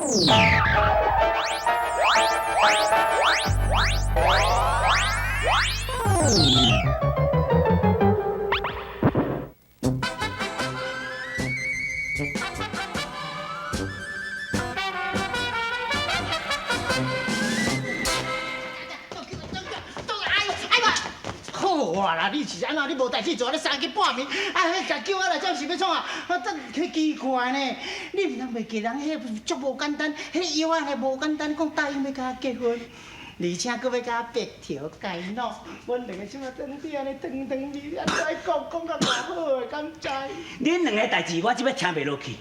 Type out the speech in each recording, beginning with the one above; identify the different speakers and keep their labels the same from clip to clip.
Speaker 1: 好啊啦，你是按怎？你無代誌做，你三更半暝，啊，彼叫我來，這是欲創啊？啊，這彼奇怪呢，你毋通袂記人，彼足無簡單，彼藥仔無簡單，講答應欲共我結婚，而且閣欲共我白頭偕老，阮兩个這馬當底按呢長長味，按怎愛講講甲偌好的，敢知？
Speaker 2: 恁兩个代誌我這欲聽袂落去，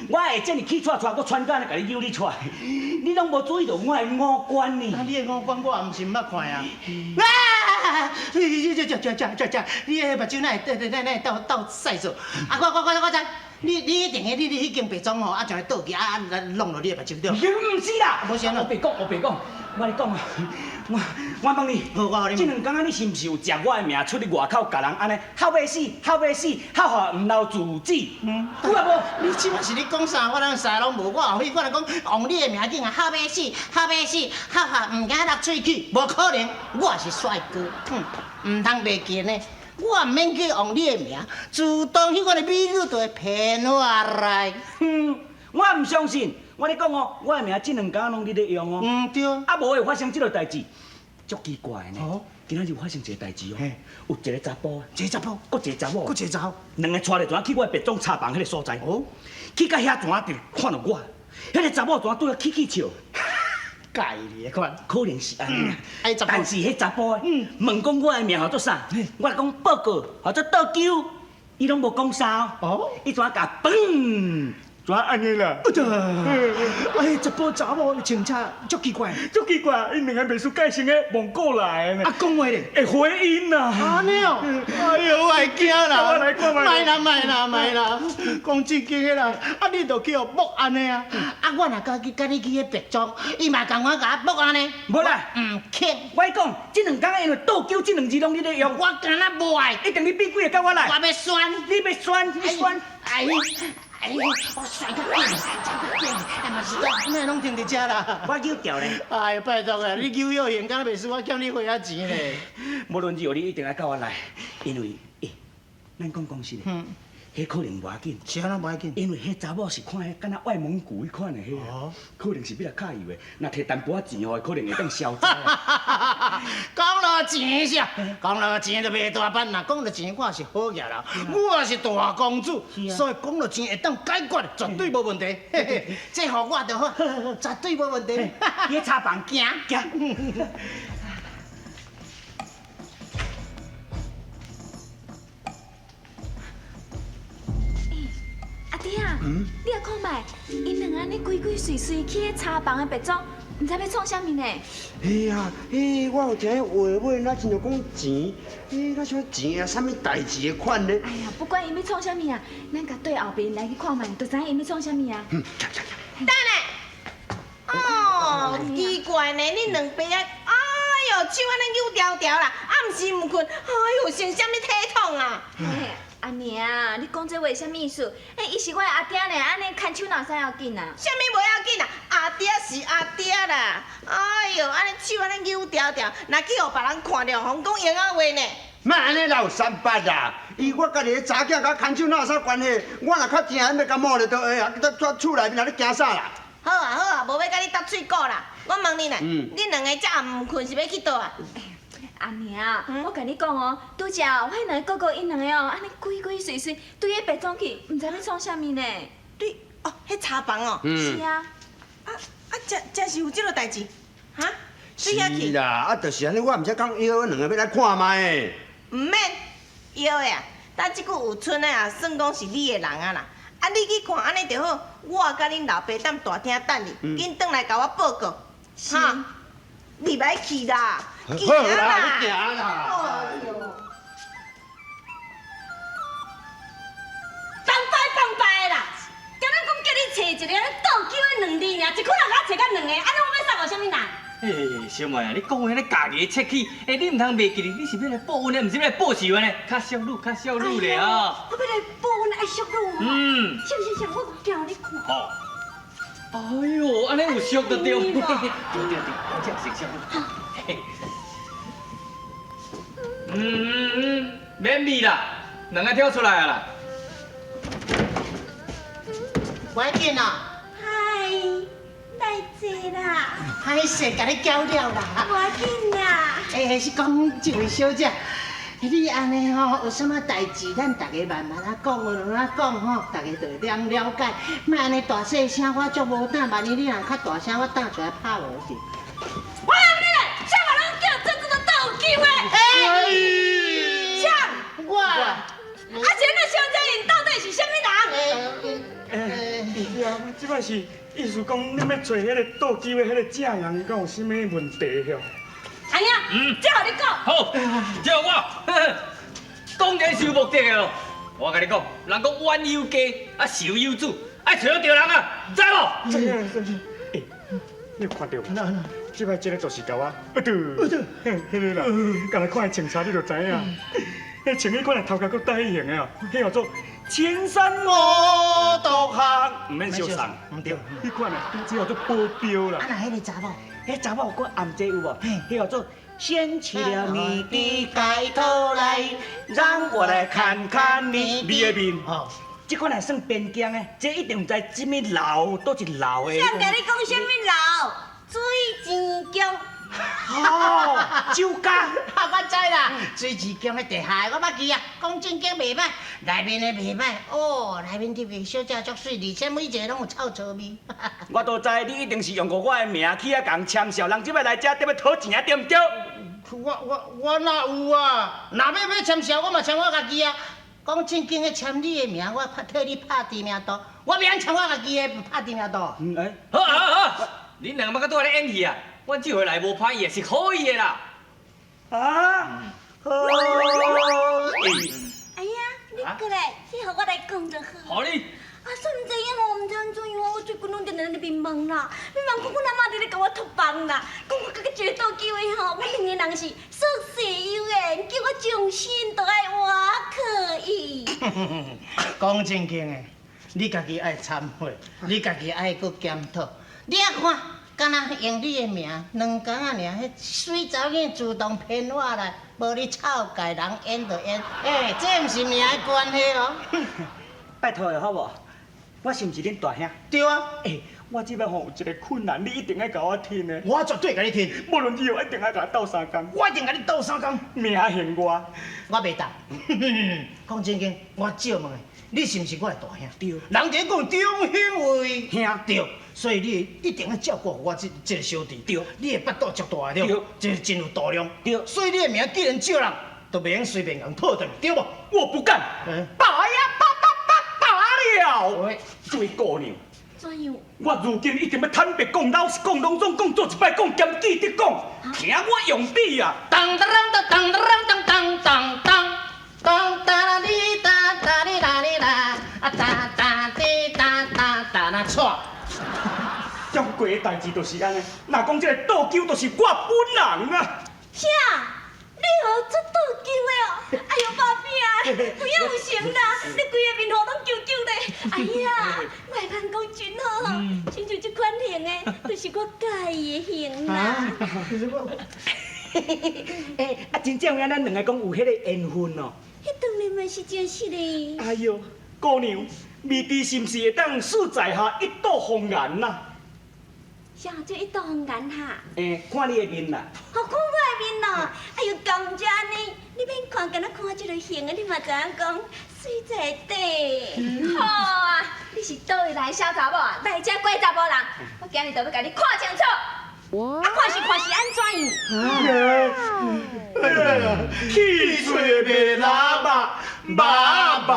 Speaker 2: 我會這爾氣掣掣，閣喘到按呢共你扭你掣，你攏無注意著我的五官呢？
Speaker 1: 啊，你的五官我也毋是毋捌看啊。啊！你你這這這這這，你的目睭哪會哪會鬥鬥細數？啊，我我我我知，你你一定彼你你彼間白妝吼，啊將伊倒去啊啊弄落你的目睭對？
Speaker 2: 毋是啦，
Speaker 1: 無是按怎？
Speaker 2: 我白講，我白講，我咧講啊，我我問你，
Speaker 1: 好，我予你
Speaker 2: 這兩工啊，你是毋是有食我的名出去外口共人按呢哭欲死，哭欲死，哭予毋留住址？嗯，有啊無？
Speaker 1: 你這馬是咧講啥？我啷啥攏無，我後悔我若講用你的名竟啊哭欲死，哭欲死，哭予毋敢落喙齒，無可能，我是帥哥，哼，毋通袂記呢。我毋免去用你的名，自動彼款的美女就會騙我來。
Speaker 2: 哼，我毋相信。我咧講哦，我的名這兩工攏你咧用哦。
Speaker 1: 毋對。
Speaker 2: 啊，無會發生這個代誌，足奇怪的呢。哦。今仔日發生一個代誌哦。有一個查埔，
Speaker 1: 一個查埔，
Speaker 2: 閣一個查某，
Speaker 1: 閣一個查某，
Speaker 2: 兩个帶著怎去我的白妝茶房彼个所在。哦。去到遐怎就看著我，彼个查某怎對我起起笑。
Speaker 1: 介意的款，
Speaker 2: 可能是按呢，但是彼查埔問講我的名號做啥，我來講報告，號做倒糾，伊攏無講啥哦，伊怎共嘣，怎按呢啦？
Speaker 1: 哎，查埔查某穿啥足奇怪，
Speaker 2: 足奇怪，𪜶兩个袂輸介紹个蒙古來的呢。
Speaker 1: 啊，講話咧，
Speaker 2: 會回音啊。
Speaker 1: 按呢哦，哎喲，我會驚啦。
Speaker 2: 我來看覓。
Speaker 1: 莫啦莫啦莫啦，講正經的啦，啊你就去予摸按呢啊，啊我若敢去佮你去彼白莊，伊嘛共我共我摸按呢。
Speaker 2: 無啦，
Speaker 1: 毋肯。
Speaker 2: 我講，這兩工因為倒糾這兩字攏你咧用，
Speaker 1: 我敢若無愛。
Speaker 2: 一定你比幾个佮我來。
Speaker 1: 我欲選。
Speaker 2: 你欲選，你選。
Speaker 1: 哎。哎，我甩較緊，走較緊，哎嘛是，哪攏停佇遮啦？
Speaker 2: 我揪掉咧。
Speaker 1: 哎，拜託啊，你揪藥用，敢若袂輸我欠你花仔錢咧。
Speaker 2: 無論如何，你一定愛佮我來，因為，欸，咱講講實的，彼可能無要緊。
Speaker 1: 是按怎無要緊？
Speaker 2: 因為彼查某是看彼敢若外蒙古彼款的彼個，可能是欲來揩油的，若提淡薄仔錢予伊，可能會當消災。
Speaker 1: 講到錢是啊，講到錢就袂大辦啦。講到錢，我是好額人，我是大公子，所以講到錢會當解決，絕對無問題。這予我就好，絕對無問題。
Speaker 2: 去茶房
Speaker 1: 行
Speaker 2: 行。
Speaker 3: 阿弟啊，你來看覓，𪜶兩个按呢鬼鬼祟祟去彼茶房的白莊，毋知欲創啥物呢？
Speaker 4: 嘿啊，嘿，我有聽彼話尾，若親像講錢，嘿，若像錢啊，啥物代誌的款呢？
Speaker 3: 哎呀，不管𪜶欲創啥物啊，咱共對後邊來去看覓，就知影𪜶欲創啥物啊。
Speaker 4: 嗯，行行
Speaker 5: 行。等下，哦，奇怪呢，恁兩爸仔，哎喲，手按呢扭條條啦，暗時毋睏，哎喲，穿啥物體統啊？
Speaker 3: 阿娘，你講這話啥物意思？欸，伊是我的阿爹呢，按呢牽手哪使要緊啊？
Speaker 5: 啥物無要緊啊？阿爹是阿爹啦！哎喲，按呢手按呢扭條條，若去予別人看著，予人講閒仔話呢。
Speaker 4: 莫按呢老三八啦！伊我佮你个查囝佮牽手哪有啥關係？我若較正，欲共摸著就會啊！佇厝內面啊，你驚啥啦？
Speaker 5: 好啊好啊，無欲佮你搭喙鼓啦。我問你呢，恁兩个這暗毋睏是欲去佗啊？
Speaker 3: 阿娘，我共你講哦，拄才哦，彼兩个哥哥𪜶兩个哦，按呢鬼鬼祟祟對彼白莊去，毋知欲創啥物呢？
Speaker 5: 對，哦，彼茶房哦。
Speaker 3: 是啊。
Speaker 5: 啊啊，真真是有這个代誌，哈？
Speaker 4: 是啦，啊，就是按呢，我毋才講約阮兩个欲來看覓。
Speaker 5: 毋免約的啊，等這久有賰的啊，算講是你的人啊啦。啊，你去看按呢就好，我佮恁老爸踮大廳等你，緊轉來共我報告。哈，你欲去啦。
Speaker 4: 好啦，你行啦。
Speaker 6: 放牌放牌啦！敢若講叫你揣一個倒糾的兩字爾，一世人共我揣到兩個，按呢我欲送予啥物人？
Speaker 7: 嘿，小妹啊，你講話按呢家己切去，欸，你毋通袂記得，你是欲來報恩的，毋是欲來報仇的呢？較淑女，較淑女咧哦。
Speaker 6: 我欲來報恩愛淑女哦。嗯。是是是，我行予你看。
Speaker 7: 好。哎呦，按呢有俗就對。對對對，我這是俗。嗯嗯嗯，免味啦，兩个跳出來啊啦。
Speaker 1: 趕緊啊！
Speaker 5: 嗨，來坐啦。
Speaker 1: 歹勢，共你攪了啦。
Speaker 5: 趕緊啦。
Speaker 1: 欸，是講這位小姐，你按呢吼有啥物代誌，咱逐家慢慢仔講，慢慢仔講吼，逐家就會當了解。莫按呢大細聲，我足無膽。萬一你若較大聲，我膽出來拍無去。
Speaker 6: 我問你咧，啥人攏叫做這個倒鳩的？
Speaker 1: 欸，
Speaker 6: 啥？
Speaker 1: 我。
Speaker 6: 啊，是那小姐𪜶到底是啥物人？
Speaker 8: 欸，啊，這擺是意思講，恁欲揣彼個倒鳩的彼個正人，敢有啥物問題吼？
Speaker 6: 阿兄，這予你講。
Speaker 7: 好，這予我，當然是有目的的咯。我共你講，人講冤有家，啊仇有主，愛揣著對人啊，知無？
Speaker 8: 知影知影。欸，你有看著無？這擺這个就是共我，呃對，彼个啦，敢若看伊穿衫，你就知影。彼穿彼款的頭殼閣帶型的哦，彼叫做千山我獨行，毋免相送。
Speaker 1: 毋對，
Speaker 8: 彼款啊，這叫做保鏢啦。
Speaker 1: 啊，若彼个查某，
Speaker 2: 彼查某閣暗這有無？彼叫做掀起了你的
Speaker 1: 蓋頭來，
Speaker 2: 讓我來看看你
Speaker 8: 你的面。
Speaker 1: 哦，
Speaker 2: 這款係算邊疆的，這一定毋知啥物樓，佗一樓的。
Speaker 6: 誰共你講啥物樓？水錢宮。
Speaker 2: 哦，酒家。
Speaker 1: 啊，我知啦，水池宮的地下的，我捌去啊。講正經袂歹，內面的袂歹。哦，內面入去小姐足媠，而且每一个攏有臭臭味。
Speaker 2: 我都知你一定是用過我的名去遐共簽數，人這擺來遮得欲討錢對毋對？
Speaker 1: 我哪有啊？若欲簽數，我嘛簽我家己啊。講正經的簽你的名，我替你拍知名度。我袂曉簽我家己的拍知名度。
Speaker 2: 嗯，欸，
Speaker 7: 好啊好啊，恁兩个莫閣拄仔咧演戲啊！阮這回來無歹意，是好意的啦。
Speaker 2: 啊，好。
Speaker 6: 哎呀，你過來，去予我來講就好。
Speaker 7: 好哩。
Speaker 6: 啊，煞毋知影吼，毋知按怎樣，我最近攏定定咧面問啦，面問講阮阿媽佇咧共我托夢啦，講我佮一个倒鳩的吼，阮兩个人是宿世有緣，叫我終身都愛倚靠伊。
Speaker 1: 講正經的，你家己愛懺悔，你家己愛閣檢討。你仔看，敢若用你的名，兩工仔爾，彼媠查某囝自動騙我來，無你臭界人演就演，欸，這毋是名的關係哦。
Speaker 2: 拜託的好無？我是毋是恁大兄？
Speaker 1: 對啊。
Speaker 8: 欸，我這擺吼有一個困難，你一定愛共我聽的。
Speaker 1: 我絕對共你聽。
Speaker 8: 無論如何，一定愛共我鬥相共。
Speaker 1: 我一定共你鬥相共。
Speaker 8: 名還我。
Speaker 1: 我袂當。講正經，我照問你，你是毋是我的大兄？
Speaker 2: 對。
Speaker 1: 人佇咧講長兄為
Speaker 2: 兄。
Speaker 1: 對。所以你一定愛照顧我這個小弟。
Speaker 2: 對。
Speaker 1: 你的腹肚足大的對。這真有度量。
Speaker 2: 對。
Speaker 1: 所以你的名既然借人，就袂用隨便共討轉，對無？
Speaker 8: 我不幹。打呀打打打打了。這位姑娘。
Speaker 6: 怎樣？
Speaker 8: 我如今一定欲坦白講，老實講，攏總講，做一擺講，兼記得講，聽我用筆啊！
Speaker 1: 當當當當當當當當當當哩當當哩啦哩啦，啊當當滴當當當啦錯。
Speaker 8: 照過的代誌就是按呢，若講這個倒鳩就是我本人啊！
Speaker 6: 啥？你予做倒鳩的哦？哎喲，爸比啊，有影有成啦！你規个面塗攏鳩鳩的。哎呀，我會通講真好吼，親像這款型的，就是我佮意的型啦。
Speaker 2: 欸，啊，真正有影咱兩个講有彼个緣分哦。
Speaker 6: 彼當然嘛是真實的。
Speaker 8: 哎喲，姑娘，未知是毋是會當賜在下一道紅顏呐？
Speaker 6: 啥叫一道紅顏哈？
Speaker 2: 欸，看你的面啦。
Speaker 6: 予看我的面咯，哎喲，敢才按呢，你免看，敢若看這个型的，你嘛知影講媠在底。
Speaker 3: 好啊，你是佗位來的小查某啊？來遮拐查埔人，我今日就欲共你看清楚。
Speaker 6: 啊，看是看是按怎樣？
Speaker 8: 氣嘴袂拉肉，肉肉。